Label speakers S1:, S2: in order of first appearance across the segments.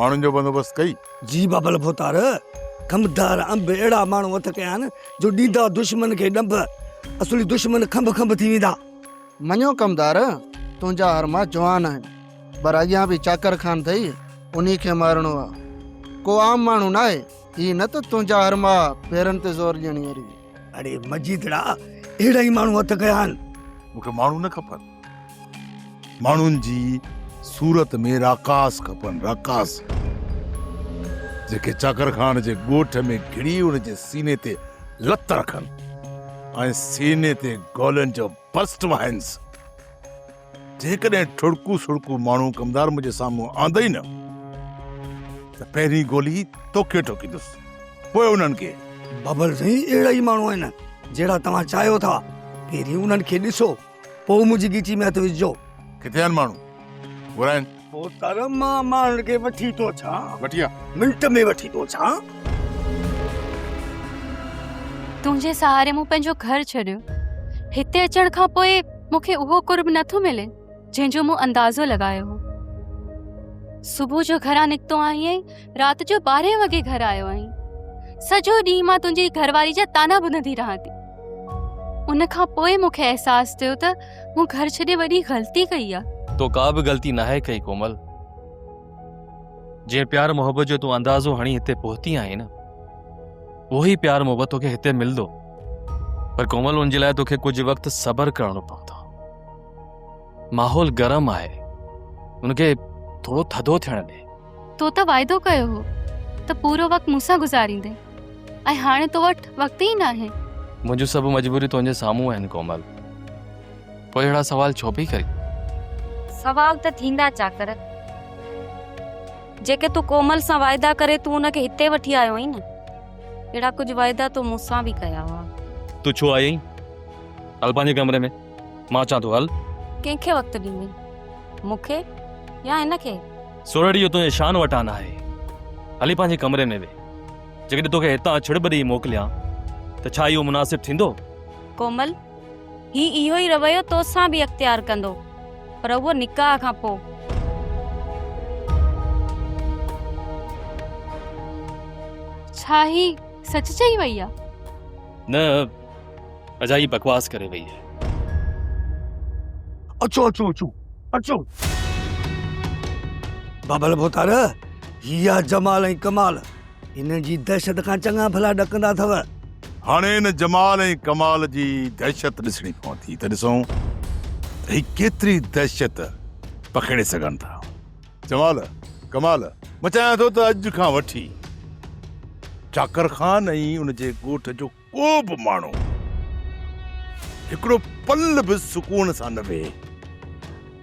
S1: ماڻهن جو بندوبست ڪئي؟
S2: جي بابل ڀوتار، کنڀدار انب اهڙا ماڻهو هٿ ڪيا آهن جو ڏيندا دشمن کي ڏنڀ، اصلي دشمن کنڀ کنڀ ٿي ويندا.
S3: مڃيو ڪمدار، تنهنجا هرما جوان آهن، پر اڳيان به چاڪر خان اٿئي، انهي کي مارڻو آ. ڪو عام ماڻهو ناهي، هي نه ته تنهنجا هرما پيرن تي زور ڏيڻي اري.
S2: اڙي مجيدڙا، اهڙا ئي ماڻهو هٿ ڪيا آهن.
S1: مون کي ماڻهو نه کپن. ماڻهن جي صورت ۾ راڪاس کپن، راڪاس، جيڪي چاڪر خان جي ڳوٺ ۾ گهڙي ان جي سيني تي لت رکن ۽ سيني تي گولين جو برسٽ وهائينس. جيڪڏهن ٺڙڪو سڙڪو ماڻهو ڪمدار منهنجي سامهون آندئي نه ته پهرين گولي توکي ٺوڪيندس، پوء انهن کي.
S2: ببل سائين اهڙا ئي ماڻهو آهن جهڙا توهان چاهيو ٿا. پهرين انهن کي ڏسو، پوء منهنجي ڳچي ۾ هٿ وجهجو.
S1: ڪٿي آهن ماڻهو؟ گهرائين.
S2: پوء تر مان ماڻهن کي وٺي ٿو اچان.
S1: وٺي آ.
S2: منٽ ۾ وٺي ٿو اچان.
S4: تنهنجي سهاري مون پنهنجو گهر ڇڏيو. هتي اچڻ کان پوء مون کي اهو قرب نه ٿو ملي، جنهن جو مون اندازو لڳايو هو. صبح جو گهران نڪتو آهين ۽ رات جو ٻارهين وڳي گهر آيو آهين. سڄو ڏينهن مان تنهنجي گهرواري جا طعنا ٻڌندي رهان ٿي. ان کان پوء مون کي احساس ٿيو ته مون گهر ڇڏي وڏي غلطي ڪئي آ.
S5: تو ڪا به غلطي ناهي ڪئي ڪومل. جنهن پيار محبت جو تون اندازو هڻي هتي پهتي آهين نه، اهو ئي پيار محبت توکي هتي ملندو. پر ڪومل ان جي لاء توکي ڪجهه وقت صبر ڪرڻو پوندو. ماحول گرم آهي، ان کي ٿورو ٿڌو ٿيڻ ڏي.
S4: تو ته واعدو ڪيو هو ته پورو وقت مون سان گذاريندين ۽ هاڻي تو وٽ وقت ئي ناهي.
S5: منهنجون سڀ مجبوريون تنهنجي سامهون آهن ڪومل، پوء اهڙا سوال ڇو پئي ڪرين؟
S6: سوال ته ٿيندا چاڪر، جيڪي تون ڪومل سان واعدا ڪري تون ان کي هتي وٺي آيو آهين نه، اهڙا ڪجهه واعدا تو مون سان به ڪيا هئا.
S5: تون ڇو آئي آهين؟ هل پنهنجي ڪمري ۾، مان اچان ٿو، هل.
S6: ڪنهن کي وقت ڏيندين؟ مون کي يا هن کي؟
S5: سورهڙي اهو تنهنجي شان وٽان ناهي. هلي پنهنجي ڪمري ۾ ويهه. جيڪڏهن توکي هتان ڇڙٻ ڏيئي موڪليان ته ڇا اهو مناسب ٿيندو؟
S6: ڪومل، هي اهو ئي رويو توسان به اختيار ڪندو، پر اهو نڪاح کان پوء.
S4: ڇا هي سچ چئي وئي آ؟
S5: نه، اجائي بڪواس ڪري وئي آهي.
S2: اچو اچو اچو اچو. بابل ڀوتار، هي آ جمال ۽ ڪمال. انهن جي دهشت کان چڱا ڀلا ڏڪندا اٿو.
S1: هاڻي ان جمال ۽ ڪمال جي دهشت ڏسڻي پوندي ته ڏسون ته هي ڪيتري دهشت پکيڙي سگهن ٿا. جمال، ڪمال، مان چاهيان ٿو ته اڄ کان وٺي چاڪر خان ۽ ان جي ڳوٺ جو ڪو به ماڻهو هڪڙو پل به سڪون سان نه ويهي.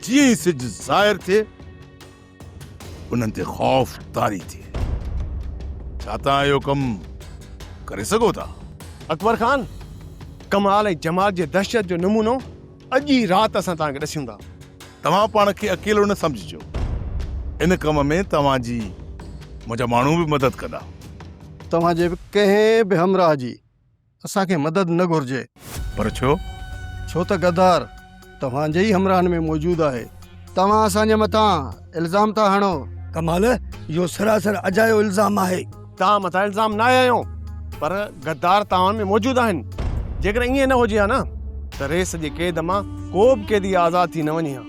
S1: جيئن ئي سج ظاهر ٿئي، انهن تي خوف طاري ٿئي. ڇا توهان اهو ڪم ڪري سگهو ٿا؟
S7: اڪبر خان، ڪمال ۽ جمال جي دهشت جو نمونو اڄ ئي رات اسان توهان کي ڏسيون ٿا.
S1: توهان پاڻ کي اڪيلو نه سمجهجو. ان ڪم ۾ توهان جي منهنجا ماڻهو به مدد ڪندا.
S3: توهان جي ڪنهن به همراهه جي اسان کي مدد نه گهرجي.
S1: پر ڇو؟
S3: ڇو ته غدار توهان جي ئي همراهن ۾ موجود آهي. توهان اسان جي مٿان الزام ٿا هڻو.
S2: ڪمال، اهو سراسر اجايو الزام آهي.
S7: توهان مٿان الزام ناهي هنيو، پر غدار توهان ۾ موجود آهن. جيڪڏهن ائين نه هجي ها نه ته ريس جي قيد مان ڪو به قيدي آزاد ٿي نه وڃي ها.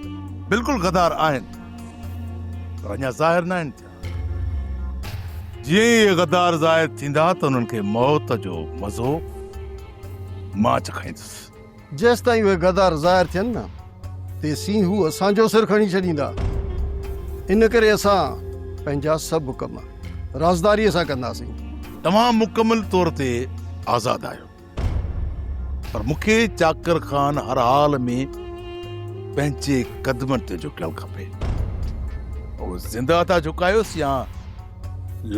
S1: بلڪل غدار آهن، پر اڃا ظاهر ناهن ٿيا. جيئن ئي اهي غدار ظاهر ٿيندا ته انهن کي موت جو مزو مان چکائيندس.
S3: جيستائين اهي غدار ظاهر ٿين نه، تيسين هو اسان جو سر کڻي ڇڏيندا. ان ڪري اسان پنهنجا سڀ ڪم رازداريء سان ڪنداسين.
S1: توهان مڪمل طور تي آزاد آهيو. پر مون کي چاڪر خان هر حال ۾ پنهنجي قدمن تي جهڪيل کپي. اهو زنده ٿا جهڪايوس يا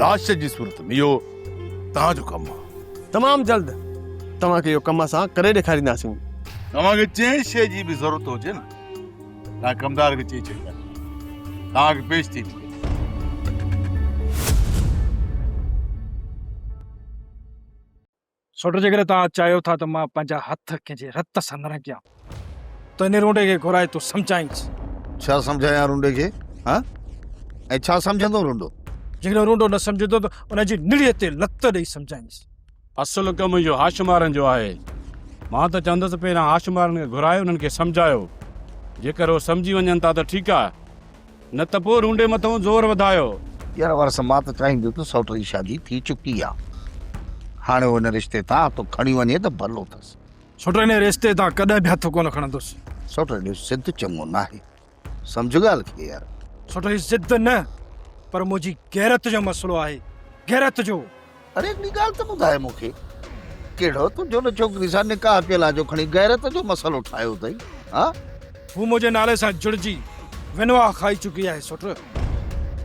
S1: لاش جي صورت ۾ اهو توهان جو ڪم آهي.
S7: تمام جلد توهان کي اهو ڪم اسان ڪري ڏيکارينداسين.
S1: توهان کي جنهن شيء جي به ضرورت هجي نه توهان ڪمدار کي چئي ڇڏيندا توهان کي پيش ٿي ملي.
S8: سوٽ جيڪڏهن توهان چاهيو ٿا ته مان پنهنجا هٿ ڪنهن جي رت سان نه رڱيان ته انهي رونڊي کي گهرائي تون سمجهائينس.
S3: ڇا سمجهايان رونڊي کي؟ ها؟ ۽ ڇا سمجهندو رونڊو؟
S8: جيڪڏهن رونڊو نه سمجهندو ته ان جي نڙيء تي لت ڏئي سمجهائينس.
S9: اصل ڪم اهو هاشم وارن جو آهي. مان ته چوندس پهريان هاشم وارن کي گهرائي انهن کي سمجهايو. جيڪر هو سمجهي وڃن ٿا ته ٺيڪ آهي. نه ته پوء رونڊي مٿئون زور وڌايو.
S10: يار وارث مان ته چاهيندس ته سئوٽ جي شادي ٿي چڪي آ. هاڻي هو ان رشتي تان هٿ کڻي وڃي ته ڀلو اٿس.
S8: سئوٽ ان رشتي تان ڪڏهن به هٿ ڪونه کڻندس.
S10: سئوٽ جو ضد چڱو ناهي. سمجهه ڳالهه کي يار.
S8: سئوٽ هي ضد نه پر منهنجي غيرت جو مسئلو آهي. غيرت جو.
S10: اڙي هڪڙي ڳالهه ته ٻڌاء مون کي، ڪهڙو تنهنجو ان ڇوڪري سان نڪاح ڪيل آ جو کڻي غيرت جو مسئلو ٺاهيو اٿئي، ها؟
S8: هو منهنجي نالي سان جڙجي ونواهه کائي چڪي آهي سوٽ،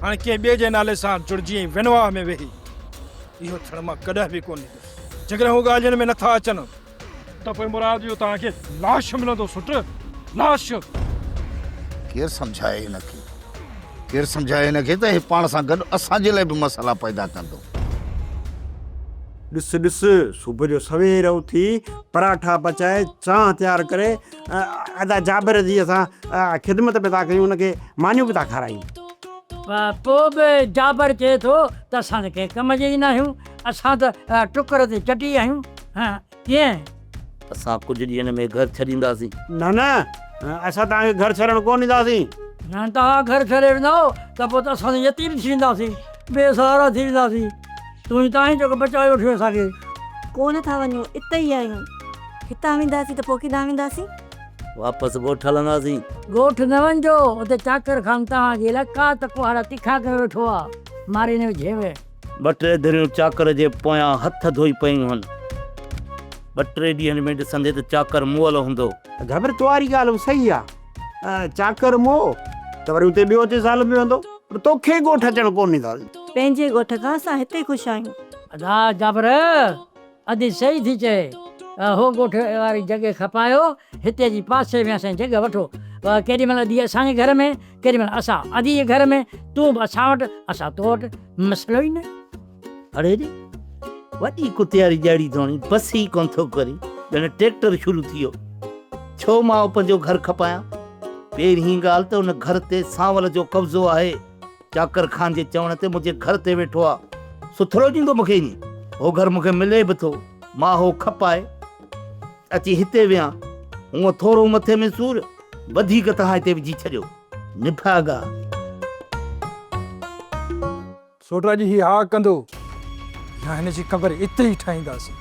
S8: هاڻي ڪنهن ٻئي جي نالي سان جڙجي ۽ ونواهه ۾ ويهي، اهو ٿيڻ مان ڪڏهن به ڪونه ڏيندس. جيڪڏهن هو ڳالهين ۾ نٿا اچن ته پوء مراد جو توهان کي لاش ملندو سوٽ، لاش!
S10: ڪير سمجهائي هن کي، ڪير سمجهائي هن کي ته هي پاڻ سان گڏ اسان جي لاء به مسئلا پيدا ڪندو.
S11: ڏس ڏس، صبح جو سوير اٿي پراٺا پچائي چانهه تيار ڪري ادا جابر جي اسان خدمت به ٿا ڪيون ان کي مانيون به ٿا کارايون.
S12: پوء به جابر چئي ٿو ته اسان ته ڪنهن ڪم جي ئي ناهيون، اسان ته ٽڪر تي چٽي آهيون. ڪيئن؟
S13: اسان ڪجهه ڏينهن ۾ گهر ڇڏينداسين.
S11: نه نه، اسان توهان کي گهر ڇڏڻ ڪونه ڏينداسين.
S12: نه توهان گهر ڇڏي ويندؤ ته پوء ته اسان ته يتيم ٿي وينداسين، بي سهارا ٿي وينداسين. تون ئي ته آهين جيڪو بچائي وٺيو اسان کي.
S14: ڪونه ٿا وڃون، اتي ئي آهيون. هتان وينداسين ته پوء ڪيڏانهن وينداسين؟
S13: واپس ڳوٺ هلنداسين.
S12: ڳوٺ نه وڃجو، اتي چاڪر خان توهان جي لاء ڪات ڪهاڙا تکا ڪيو ويٺو آ، ماري نه وجهيو.
S13: ٻه ٽي ڌريون چاڪر جي پويان هٿ ڌوئي پيون هن. ٻه ٽي ڏينهن ۾ ڏسندي ته چاڪر مئل هوندو.
S11: جابر تواري ڳالهه به صحيح آ. چاڪر مئو ته وري اتي ٻيو اچي ظالم ويهندو. پر توکي ڳوٺ اچڻ ڪونه ڏينداسين.
S14: پنهنجي ڳوٺ کان اسان هتي خوش آهيون.
S12: ادا جابر ادي صحيح ٿي چئي. هو ڳوٺ واري جڳهه کپايو، هتي اچي پاسي ۾ اسان جي جڳهه وٺو. ڪيڏي مهل ادي اسان جي گهر ۾، ڪيڏي مهل اسان ادي جي گهر ۾، تون به اسان وٽ، اسان تو وٽ، مسئلو ئي نه.
S13: اڙي ري، وڏي ڪتي واري ڄاڙي ڌوڻي، بس ئي ڪونه ٿو ڪرين، ڄڻ ٽريڪٽر شروع ٿي ويو. ڇو مان پنهنجو گهر کپايان؟ پهرين ڳالهه ته ان گهر تي سانول جو قبضو آهي. چاڪر خان جي چوڻ تي منهنجي گهر تي ويٺو آ. سٿرو ڏيندو مون کي ائين. هو گهر مون کي ملي به ٿو. مان هو کپائي اچي هتي ويهان. هونء ٿورو مٿي ۾ سور وڌيڪ توهان هتي وجهي ڇڏيو. نڀاڳا.
S8: سوٽ اڄ هي ها ڪندو يا هن جي قبر اتي ئي ٺاهينداسين.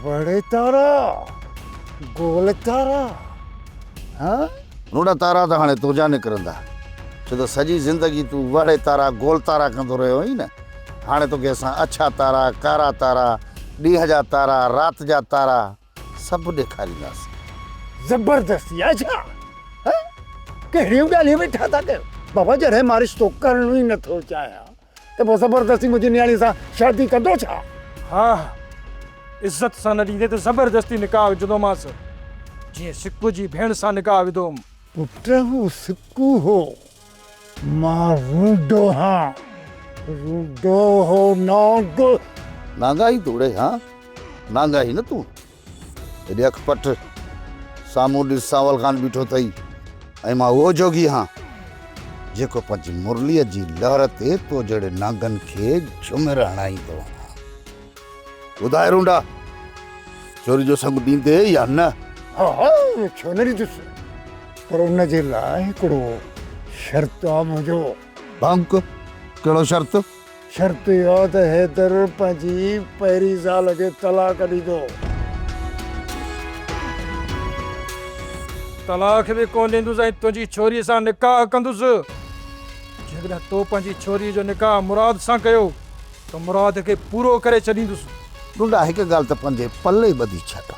S15: وڙي تارا گول تارا ها.
S10: نوڙا تارا ته هاڻي تنهنجا نڪرندا ڇو ته سڄي زندگي تون وڙي تارا گول تارا ڪندو رهيو آهين نه هاڻي توکي اسان اڇا تارا ڪارا تارا ڏينهن جا تارا رات جا تارا سڀ ڏيکارينداسين.
S15: زبردست يا ڇا ها ڪهڙيون ڳالهيون ويٺا ٿا ڪيو بابا جڏهن مان رشتو ڪرڻ ئي نٿو چاهيان ته پوء زبردستي منهنجي نياڻي سان شادي ڪندو ڇا؟
S8: ها عزت سان نه ڏيندي ته زبردستي نڪاح وجهندومانس جيئن سڪو جي ڀيڻ سان نڪاح وڌو هوم.
S15: پٽ هو سڪو هو مان رونڊو هان رونڊو هو نانگ.
S10: نانگ آهين تون ڙي هان نانگ آهين نه تون هيڏي اک پٽ سامهون ڏس سانول خان بيٺو اٿئي ۽ مان اهو جوڳي هان جيڪو پنهنجي مرليء جي لهر تي تو جهڙي نانگن کي جهمر هڻائيندو هان. ٻڌاء رونڊا، چوري جو سڱ ڏيندي يا نه؟
S15: ها ها ڇو نه ڏيندس، پر ان جي لاء هڪڙو شرط آ منهنجو.
S10: ڀنڪ، ڪهڙو شرط؟
S15: شرط اهو ته حيدر پنهنجي پهرين زال کي طلاق ڏيندو.
S8: طلاق به ڪونه ڏيندس ۽ تنهنجي ڇوريء سان نڪاح ڪندس. جيڪڏهن تو پنهنجي ڇوريء جو نڪاح مراد سان ڪيو ته مراد کي پورو ڪري ڇڏيندس.
S10: ڍونڍا هڪ ڳالهه ته پنهنجي پلي ٻڌي ڇڏ ته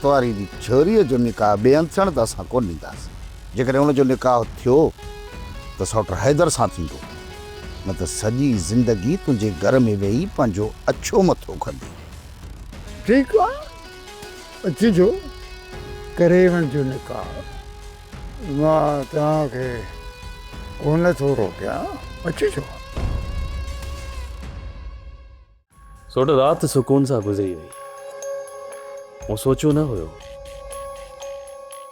S10: تواري جي ڇوريء جو نڪاح ٻئي هنڌ ٿيڻ ته اسان ڪونه ڏينداسين. جيڪڏهن ان جو نڪاح ٿيو ته سئوٽ حيدر سان ٿيندو، نه ته سڄي زندگي تنهنجي گهر ۾ ويهي پنهنجو اڇو مٿو ڪندي.
S15: ٺيڪ آ، اچجو، ڪري وڃجو نڪاح. مان توهان کي ڪونه ٿو روڪيان، اچجو.
S5: سوٽ رات سڪون سان گذري وئي. مون سوچيو نه هيو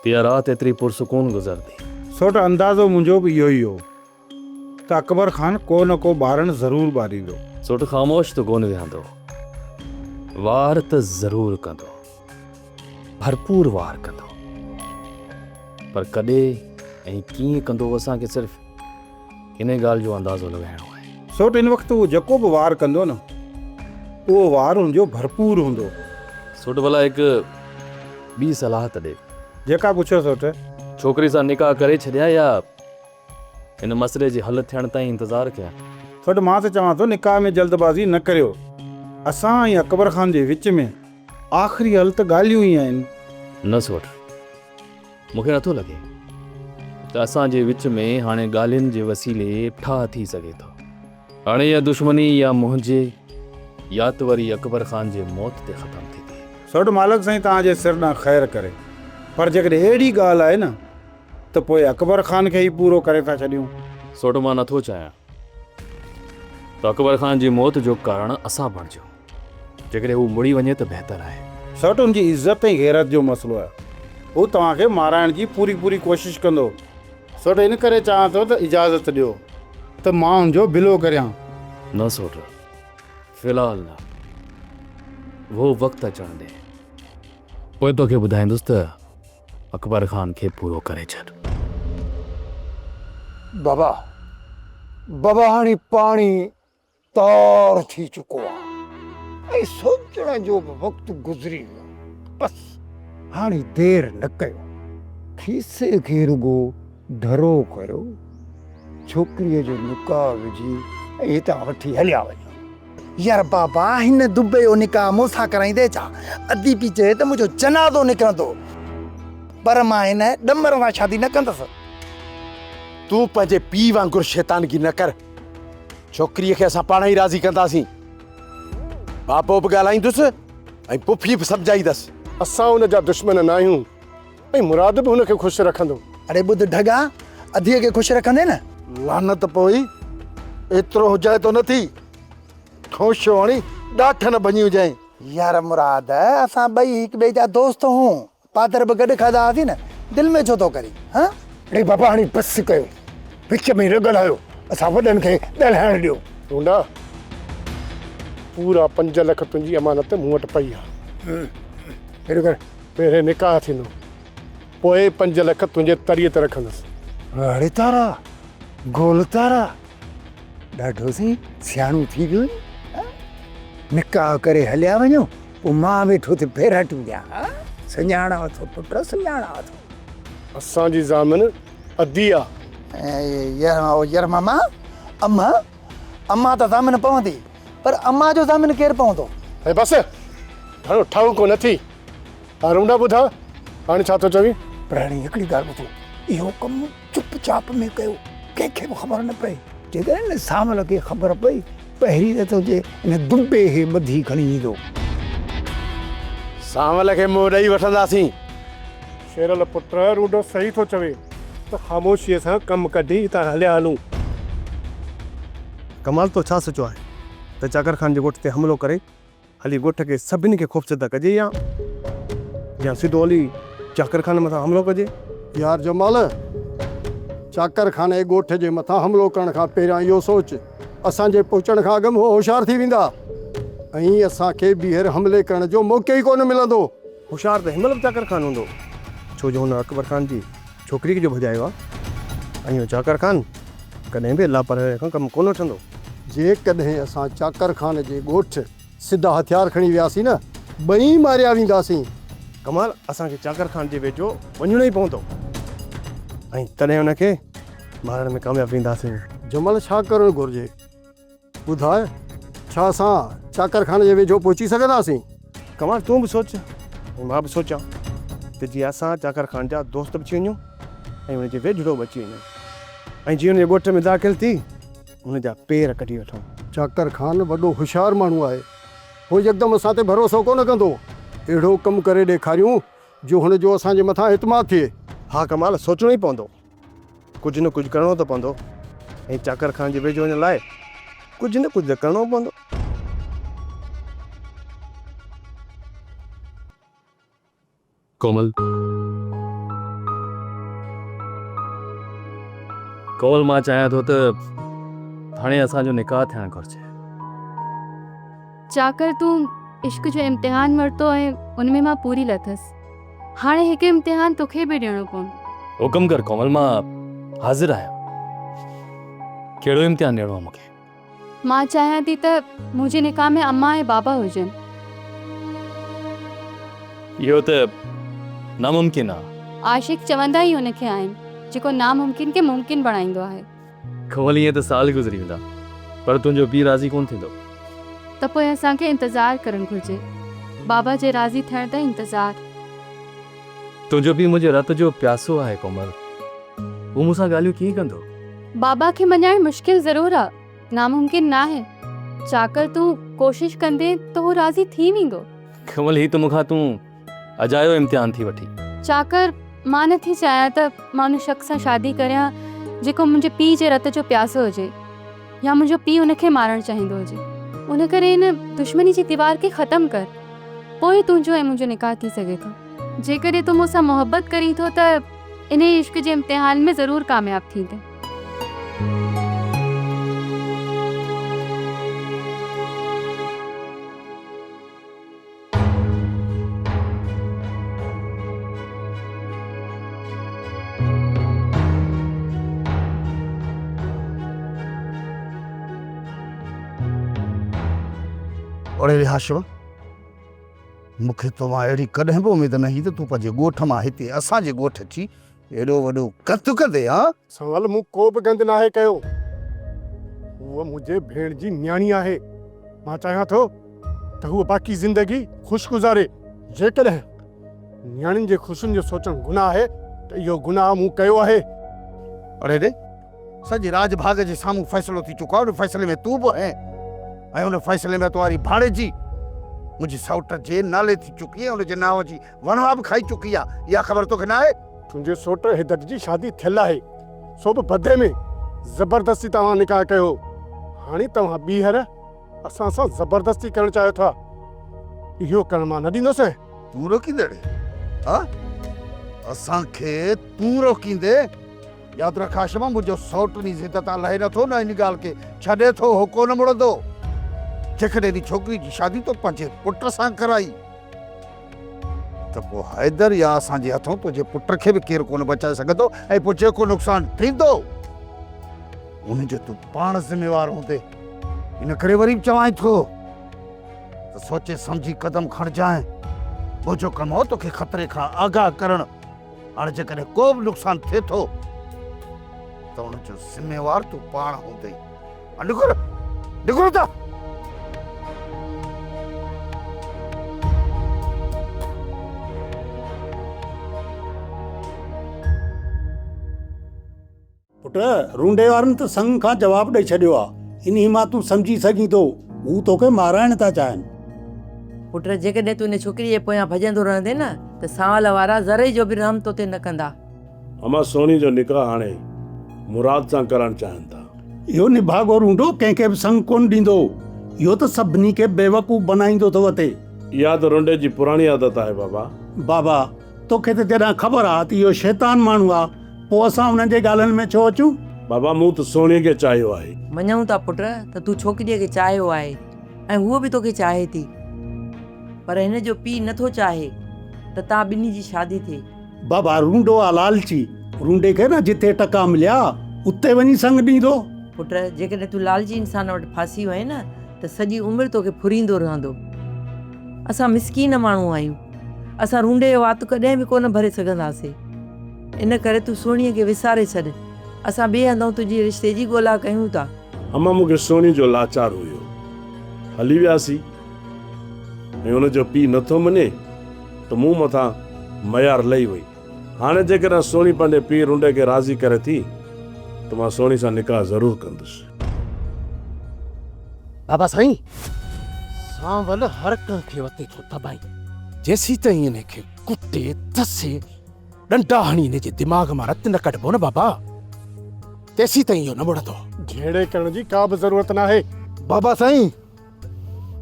S5: ته اها رات ايتري پرسڪون گذرندي.
S11: سوٽ اندازو منهنجو به اهو ئي هو.
S16: ته اڪبر خان ڪو نه ڪو ٻارڻ ضرور ٻاريندو.
S5: سوٽ خاموش ته ڪونه ويهندو. وار ته ضرور ڪندو. ڀرپور وار ڪندو. پر ڪڏهن ۽ ڪيئن ڪندو اسان کي صرف انهي ڳالهه جو اندازو لڳائڻو آهي.
S16: سوٽ ان وقت هو جيڪو به وار ڪندو نه اهو وار هن جو ڀرپور هوندو.
S5: سوٽ ڀلا هڪ ٻي صلاح ته ڏي.
S16: جيڪا پڇو سوٽ.
S5: ڇوڪري سان نڪاح ڪري ڇڏيان يا هن مسئلي جي حل ٿيڻ تائين انتظار ڪيان؟
S16: سوٽ مان ته چوان ٿو نڪاح ۾ جلد بازي نه ڪريو. اسان ۽ اڪبر خان جي وچ ۾ آخري حل ته ڳالهيون ئي آهن.
S5: نه سوٽ. مون کي نٿو لڳي ته اسان جي وچ ۾ هاڻي ڳالهين جي وسيلي ٺاهه ٿي سگهي ٿو. هاڻي اها دشمني يا منهنجي يا ته وري اڪبر خان جي موت تي ختم ٿي ٿئي.
S16: سوٽ مالڪ سائين توهان جي سر ڏانهن خير ڪري پر جيڪڏهن اهڙي ڳالهه آهي نه ته پوء اڪبر خان کي ئي پورو ڪري ٿا ڇڏيون.
S5: سوٽ مان نٿو چاهيان ته اڪبر خان جي موت جو ڪارڻ اسان بڻجون. جيڪڏهن هو مڙي وڃي ته بهتر آهي.
S16: سوٽ ان جي عزت ۽ غيرت جو مسئلو آهي. هو توهان کي مارائڻ جي پوري پوري ڪوشش ڪندو. سوٽ ان ڪري چاهيان ٿو ته اجازت ڏيو ته مان ان جو بلو ڪريان.
S5: نه سوٽ، في الحال نه. اهو وقت اچڻ ڏي. پوء توکي ٻڌائيندس ته اڪبر خان کي پورو ڪري ڇڏ.
S15: بابا، بابا هاڻي پاڻي تار ٿي چڪو آ ۽ سوچڻ جو به وقت گذري ويو. بس هاڻي دير نه ڪيو. کيسي کي رڳو ڍرو ڪريو، ڇوڪريء جو نڪاح وجهي ۽ هتان وٺي هليا وڃو.
S17: يار بابا هن دبي جو نڪاح مون سان ڪرائيندي ڇا؟ ادي پئي چئي ته منهنجو جنازو نڪرندو پر مان هن ڏمر سان شادي نه ڪندس.
S18: تون پنهنجي پيء وانگر شيطانگي نه ڪر. ڇوڪريء کي اسان پاڻ ئي راضي ڪنداسين. بابو به ڳالهائيندس ۽ پڦي به سمجهائيندس.
S7: اسان ان جا دشمن ناهيون ۽ مراد به هن کي خوش رکندو.
S17: اڙي ٻڌ ڍڳا، اديء کي خوش رکندين نه؟
S10: لعنت پوئي، ايترو هجائتو نه ٿي. ٺونشو هڻي ڏاٺ نه ڀڃي هجانء.
S17: يار مراد، اسان ٻئي هڪٻئي جا دوست هون. پادر به گڏ کاڌا هئاسين نه، دل ۾ ڇو ٿو ڪرين، هان؟
S15: اڙي بابا هاڻي بس ڪيو، وچ ۾ نه ڳالهايو، اسان وڏن کي ڳالهائڻ ڏيو.
S7: ڍونڍا، پورا 5 لک تنهنجي امانت مون وٽ پئي آ.
S15: هيڏو ڪر.
S7: پهرين نڪاح ٿيندو، پوء 5 لک تنهنجي تريء تي رکندس.
S15: اڙي تارا، گول تارا، ڏاڍو سائين سياڻو ٿي ويو آهين، هان؟ نڪاح ڪري هليا وڃو. پوء مان ويٺو ٿي ڦيراٽيون ڏيان. سڃاڻان ٿو پٽ، سڃاڻان ٿو.
S7: اسان جي ضامن ادي آ.
S17: يار ماما، اما، اما ته ضامن پوندي، پر اما جو ضامن ڪير پوندو؟
S7: ۽ بس، گهڻو ٺاهوڪو نه ٿي. ها رونڊا ٻڌاء، هاڻي ڇا ٿو چوين؟
S15: پر هاڻي هڪڙي ڳالهه ٻڌو، اهو ڪم چپ چاپ ۾ ڪيو، ڪنهن کي به خبر نه پئي. جيڪڏهن هن سانول کي خبر پئي، پهرين ته تنهنجي ان دنبي کي ٻڌي کڻي ايندو.
S18: سانول کي منهن ڏئي وٺنداسين.
S7: شيرل پٽ، رونڊو صحيح ٿو چوي ته خاموشيء سان ڪم ڪڍي هتان هليا هلون. ڪمال تو ڇا سوچيو آهي ته چاڪر خان جي ڳوٺ تي حملو ڪري هلي ڳوٺ کي سڀني کي خوفزده ڪجي يا يا سڌو هلي چاڪر خان مٿان حملو ڪجي.
S19: يار جمال، چاڪر خان جي ڳوٺ جي مٿان حملو ڪرڻ کان پهريان اهو سوچ، اسان جي پهچڻ کان اڳ ۾ هو هوشيار ٿي ويندا ۽ اسان کي ٻيهر حملي ڪرڻ جو موقعو ئي ڪونه ملندو.
S7: هوشيار ته هن مهل به چاڪر خان هوندو، ڇو جو هن اڪبر خان جي ڇوڪري کي جو ڀڄايو آهي ۽ اهو چاڪر خان ڪڏهن به لاپرواهيء کان ڪم ڪونه وٺندو.
S19: جيڪڏهن اسان چاڪر خان جي ڳوٺ سڌا هٿيار کڻي وياسين نه، ٻئي ماريا وينداسين.
S7: ڪمال، اسان کي چاڪر خان جي ويجهو وڃڻو ئي پوندو ۽ تڏهن ان کي مارڻ ۾ ڪامياب وينداسين.
S19: جمل، ڇا ڪرڻ گهرجي؟ ٻڌاء، ڇا اسان چاڪر خان جي ويجهو پهچي سگهنداسين؟
S7: ڪمال، تون به سوچ ۽ مان به سوچان ته جيئن اسان چاڪر خان جا دوست به ٿي وڃون ۽ ان جي ويجهڙو به اچي وڃون ۽ جيئن ان جي ڳوٺ ۾ داخل ٿي ان جا پير ڪڍي وٺون.
S19: چاڪر خان وڏو هوشيار ماڻهو آهي. هو يڪدم اسان تي ڀروسو ڪونه ڪندو. اهڙو ڪم ڪري ڏيکاريون جو هن جو اسان جي مٿان اعتماد ٿئي.
S7: ها ڪمال، سوچڻو ئي پوندو. ڪجهه نه ڪجهه ڪرڻو ته پوندو ۽ چاڪر خان جي ويجهو وڃڻ لاء ڪجهه نه ڪجهه ته ڪرڻو پوندو.
S5: ڪومل ڪومل مان چاهيان ٿو ته هاڻي اسان جو نڪاح ٿيڻ گهرجي.
S4: چاڪر تون عشق جو امتحان ورتو ۽ ان ۾ مان پوري لٿس. هاڻي هڪ امتحان توکي به ڏيڻو پوندو.
S5: حڪم ڪر ڪومل مان حاضر آهيان. ڪهڙو امتحان ڏيڻو آهي مون کي؟
S4: مان چاهيان ٿي ته منهنجي نڪاح ۾ امان ۽ بابا هجن.
S5: اهو ته ناممڪن آ.
S4: عاشق چوندا ئي ان کي آهن جيڪو ناممڪن کي ممڪن بڻائيندو آهي.
S5: ڪنول ائين ته سال گذري ويندا پر تنهنجو پيء راضي ڪونه ٿيندو.
S4: ته پوء اسان کي انتظار ڪرڻ گهرجي. بابا جي راضي ٿيڻ تائين انتظار.
S5: تنهنجو پيء منهنجي رت جو پياسو آهي ڪومل. هو مون سان ڳالهيون ڪيئن ڪندو؟
S4: بابا کي مڃائڻ مشڪل ضرور آ، ناممڪن ناهي. چاڪر تون ڪوشش ڪندين ته هو راضي ٿي ويندو.
S5: ڪنول هي ته مون کان تون اجايو امتحان ٿي وٺين.
S4: چاڪر مان نه ٿي چاهيان ته مان ان شخص سان شادي ڪريان جيڪو منهنجي پيء جي رت جو پياسو هجي يا منهنجو پيء ان کي مارڻ چاهيندو هجي. ان ڪري ان دشمني جي ديوار کي ختم ڪر. پوء تنهنجو ۽ منهنجو نڪاح ٿي سگهي ٿو. جيڪڏهن تون مون سان محبت ڪرين ٿو ته انهيء عشق جي امتحان ۾ ضرور ڪامياب ٿيندين.
S10: اڙي هاشم! مون کي تو مان اهڙي ڪڏهن به اميد نه هئي ته تون پنهنجي ڳوٺ مان هتي اسان جي ڳوٺ اچي ايڏو وڏو گند ڪندين ها؟
S7: سنول مون ڪو به گند ناهي ڪيو. هوء منهنجي ڀيڻ جي نياڻي آهي. مان چاهيان ٿو ته هوء باقي زندگي خوش گذاري. جيڪڏهن نياڻين جي خوشين جو سوچڻ گناهه آهي ته اهو گناهه مون ڪيو آهي.
S10: اڙي ڙي! سڄي راڄ ڀاڳ جي سامهون فيصلو ٿي چڪو آهي، ان فيصلي ۾ تون به هئين ۽ ان فيصلي ۾ توهاري ڀاڻيجي منهنجي سئوٽ جي نالي ٿي چڪي ۽ ان جي نانء جي وڻوا به کائي چڪي آهي، اها خبر توکي ناهي؟
S7: تنهنجي سئوٽ هدت جي شادي ٿيل آهي، سو به بدي ۾ زبردستي توهان نڪاح ڪيو، هاڻي توهان ٻيهر اسان سان زبردستي ڪرڻ چاهيو ٿا، اهو ڪرڻ مان نه ڏيندوسين.
S10: تون روڪيندڙ؟ ها؟ اسان کي تون روڪيندين؟ ياد رک هاشم، منهنجو سئوٽ انهي ضد تان لهي نٿو نه ان ڳالهه کي ڇڏي ٿو، هو ڪونه مڙندو. جيڪڏهن انهي ڇوڪري جي شادي تو پنهنجي پٽ سان ڪرائي ته پوء حيدر يا اسان جي هٿون تنهنجي پٽ کي به ڪير ڪونه بچائي سگهندو ۽ پوء جيڪو نقصان ٿيندو ان جو تون پاڻ ذميوار هوندين. ان ڪري وري به چوانء ٿو ته سوچي سمجهي قدم کڻجانء. منهنجو ڪم هو توکي خطري کان آگاهه ڪرڻ. هاڻي جيڪڏهن ڪو به نقصان ٿئي ٿو ته ان جو ذميوار تون پاڻ هوندين. نڪر، نڪر هتان.
S16: پٽ، رونڊي وارن ته سڱ کان جواب ڏئي ڇڏيو آ. انهي مان تون سمجهي سگهين ٿو، هو توکي مارائڻ ٿا چاهين.
S20: پٽ، جيڪڏهن تون ان ڇوڪريء جي پويان ڀڄندو رهندين نه ته سانول وارا ذري جو به رحم تو تي نه ڪندا.
S9: امان، سهڻي جو نڪاح هاڻي مراد سان ڪرائڻ چاهين ٿا.
S16: اهو نڀاڳو رونڊو ڪنهن کي به سڱ ڪونه ڏيندو. اهو ته سڀني کي بيوقوف بنائيندو ٿو وتي.
S9: اها ته رونڊي جي پراڻي عادت آهي بابا.
S16: بابا، توکي ته جڏهن خبر آ ته اهو شيطان ماڻهو آ، پوء اسان انهن جي ڳالهين ۾ ڇو اچون؟
S9: بابا مون ته سهڻيء کي چاهيو آهي.
S20: مڃون ٿا پٽ ته تون ڇوڪريء کي چاهيو آهي ۽ هوء به توکي چاهي ٿي. پر هن جو پيء نه ٿو چاهي ته توهان ٻنهي جي شادي ٿئي.
S16: بابا رونڊو آ لالچي، رونڊي کي نه جتي ٽڪا مليا، اتي وڃي سڱ ڏيندو.
S20: پٽ جيڪڏهن تون لالچي انسان وٽ ڦاسي وئين نه ته سڄي عمر توکي ڦريندو رهندو. اسان مسڪين ماڻهو آهيون. اسان رونڊي جو وات ڪڏهن به ڪونه ڀري سگهنداسين. ان ڪري تون سهڻيء کي وساري ڇڏ. اسان ٻئي هنڌئون تنهنجي رشتي جي ڳولا ڪيون ٿا.
S9: امان مون کي سهڻي جو لاچار هيو. هلي وياسين ۽ ان جو پيء نٿو مڃي ته مون مٿان ميار لهي وئي. هاڻي جيڪڏهن سهڻي پنهنجي پيء رونڊي کي راضي ڪري ٿي ته مان سهڻي سان نڪاح ضرور ڪندس.
S18: بابا سائين، سانول هر ڪنهن کي وتي ٿو دٻائين. جيسيتائين انهي کي ڪٽي، دسي، ڏنڊا هڻي انهي جي دماغ مان رت نه ڪڍبو نه بابا، تيسيتائين اهو نه مڙندو.
S7: جهيڙي ڪرڻ جي ڪا به ضرورت ناهي.
S17: بابا سائين،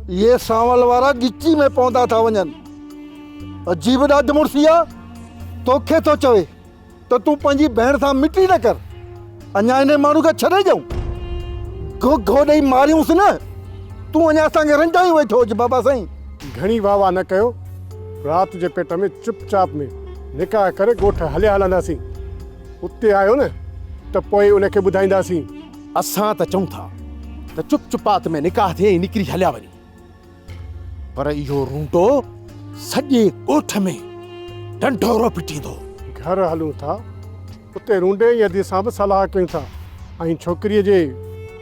S17: اهي سانول وارا ڳچي ۾ پوندا ٿا وڃن. عجيب ڏاڍ مڙسي آ، توکي ٿو چوي ته تون پنهنجي ڀيڻ سان مٽي نه ڪر. اڃا انهي ماڻهو کي ڇڏي ڏيون. گهگهو ڏئي ماريونس نه، تون اڃا اسان کي رنجايون ويٺو هج بابا سائين.
S7: گهڻي واهه واهه نه ڪيو، رات جي پيٽ ۾ چپ چاپ ۾ نڪاح ڪري ڳوٺ هليا هلنداسين. اتي آيو نه ته پوء ان کي ٻڌائينداسين.
S18: اسان ته چئون ٿا ته چپ چپات ۾ نڪاح ٿئي ۽ نڪري هليا وڃون. پر اهو رونڊو سڄي ڳوٺ ۾ ڍنڍورو پٽيندو.
S7: گهر هلون ٿا، اتي رونڊي ۽ ادي سان به صلاح ڪيون ٿا ۽ ڇوڪريء جي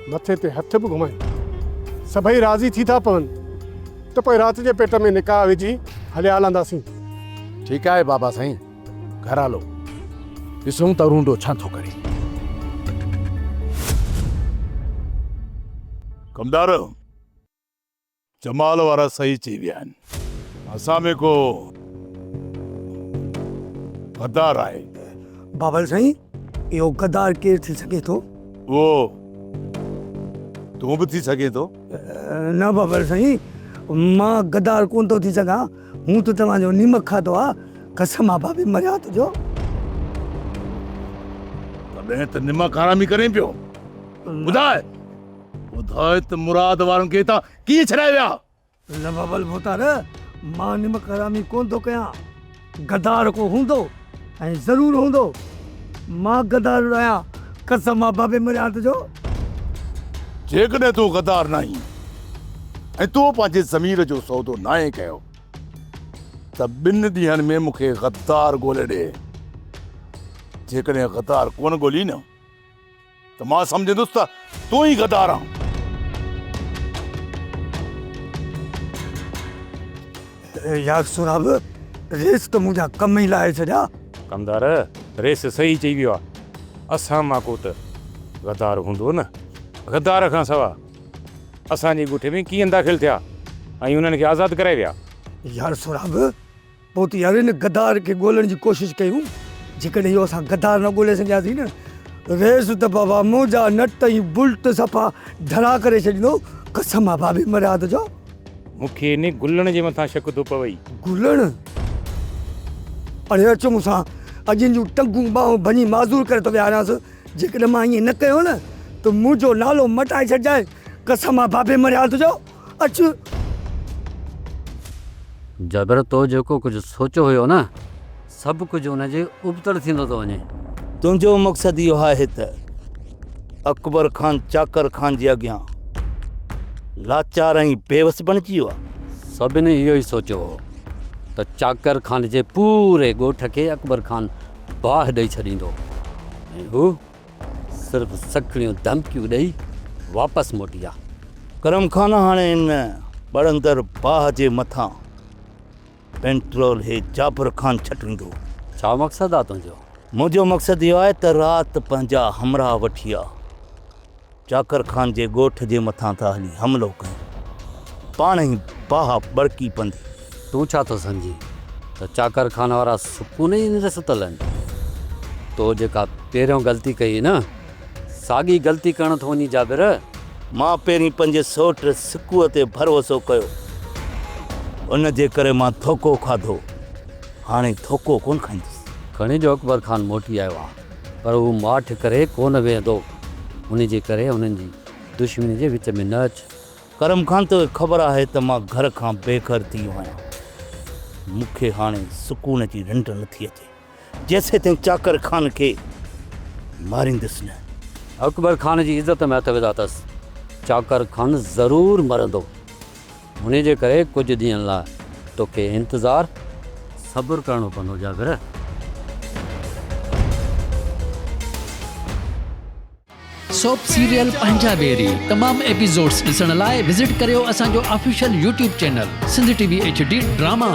S7: مٿي تي هٿ به گهمايون ٿا. سڀئي راضي ٿي ٿا پون ته پوء رات جي پيٽ ۾ نڪاح وجهي هليا هلنداسين.
S18: ٺيڪ آهي بابا سائين، گهر هلو، ڏسون ته رونڊو ڇا ٿو ڪري.
S1: ڪمدار! جمال وارا صحيح چئي ويا آهن. اسان ۾ ڪو غدار آهي.
S2: بابل سائين اهو غدار ڪير ٿي سگهي ٿو؟
S1: اهو تون به ٿي سگهين ٿو.
S2: نه بابل سائين مان غدار ڪونه ٿو ٿي سگهان. مون ته توهان جو نيمڪ کاڌو آ. قسم آ بابي مريات جو.
S1: تڏهن ته نمڪ حرامي ڪرين پيو. ٻڌاء ٻڌاء ته مراد وارن کي هتان ڪيئن ڇڏائي ويا؟
S2: نه بابل ڀوتار، مان نمڪ حرامي ڪونه ٿو ڪيان. غدار ڪو هوندو ۽ ضرور هوندو. مان غدار نه آهيان، قسم آ بابي مريات جو.
S1: جيڪڏهن تون غدار ناهين ۽ تو پنهنجي ضمير جو سودو ناهي ڪيو ته ٻن ڏينهن ۾ مون کي غدار ڳولي ڏي. جيڪڏهن غدار ڪونه ڳولين نه ته مان سمجهندس ته تون ئي غدار آن.
S2: يار سهراب، ريس ته منهنجا ڪم ئي لاهي ڇڏيا.
S21: ڪمدار، ريس صحيح چئي ويو آ. اسان مان ڪو ته غدار هوندو نه. غدار کان سوا اسان جي ڳوٺ ۾ ڪيئن داخل ٿيا ۽ انهن کي آزاد ڪرائي ويا.
S2: يار سهراب، پوء ته يار ان غدار کي ڳولڻ جي ڪوشش ڪيون، جيڪڏهن اهو اسان غدار نه ڳولي سگهياسين نه، ريس ته بابا منهنجا نٽ ۽ بلٽ صفا ڍرا ڪري ڇڏيندو، قسم آ بابي مراد جو.
S21: مون کي ان گلڻ جي مٿان شڪ ٿو پوي.
S2: گلڻ؟ اڙي اچ مون سان، اڄ ان جون ٽنگون ٻانهون ڀڃي معذور ڪري ٿو ويهاريانس، جيڪڏهن مان ائين نه ڪيو نه ته منهنجو نالو مٽائي ڇڏجانء، قسم آ بابي مراد جو، اچ.
S22: جابر تو جيڪو ڪجهه سوچيو هيو نه سڀ ڪجهه ان جي ابتڙ ٿيندو ٿو وڃي.
S13: تنهنجو مقصد اهو آهي ته اڪبر خان چاڪر خان جي اڳيان لاچار ۽ بيوس بڻجي ويو آهي.
S22: سڀني اهو ئي سوچيو هو ته چاڪر خان جي پوري ڳوٺ کي اڪبر خان باهه ڏئي ڇڏيندو ۽ هو صرف سکڻيون ڌمڪيون ڏئي واپس موٽي آ.
S13: ڪرم خان هاڻي ان ٻرندڙ باهه جي مٿان پينٽرول هي جابر خان ڇٽيندو.
S22: ڇا مقصد آ تنهنجو؟
S13: منهنجو مقصد اهو آهي ته رات پنهنجا همراهه وٺي آ. چاڪر خان جي ڳوٺ جي مٿان ٿا هلي حملو ڪيون. پاڻ ئي باهه ٻڙڪي پوندي.
S22: تون ڇا ٿو سمجهين ته چاڪر خان وارا سڪون ئي ننڊ ستل آهن؟ تو جيڪا پهريون غلطي ڪئي نه، ساڳي غلطي ڪرڻ ٿو وڃين جابر.
S13: مان پهرين پنهنجي سئوٽ سڪوء تي ڀروسو ڪيو. ان جي ڪري مان ڌوڪو کاڌو. هاڻي ڌوڪو ڪونه کائيندس.
S22: کڻي جو اڪبر خان موٽي آيو آ. پر هو ماٺ ڪري ڪونه ويهندو، ان جي ڪري انهن جي دشمني جي وچ ۾ نه اچ.
S13: ڪرم خان توکي خبر آهي ته مان گهر کان بي گهر ٿي ويو آهيان، مون کي هاڻي سڪون جي ننڊ نٿي اچي، جيسيتائين چاڪر خان کي ماريندس نه.
S22: اڪبر خان جي عزت ۾ هٿ وڌا اٿس، چاڪر خان ضرور مرندو، انهي جي ڪري ڪجهه ڏينهن لاء توکي انتظار صبر ڪرڻو پوندو جابر.
S23: سوپ سيريل پنهنجا ويري تمام ايپيسوڊس ڏسڻ لاء وزٽ ڪريو اسان جو official YouTube channel Sindh T V H D drama.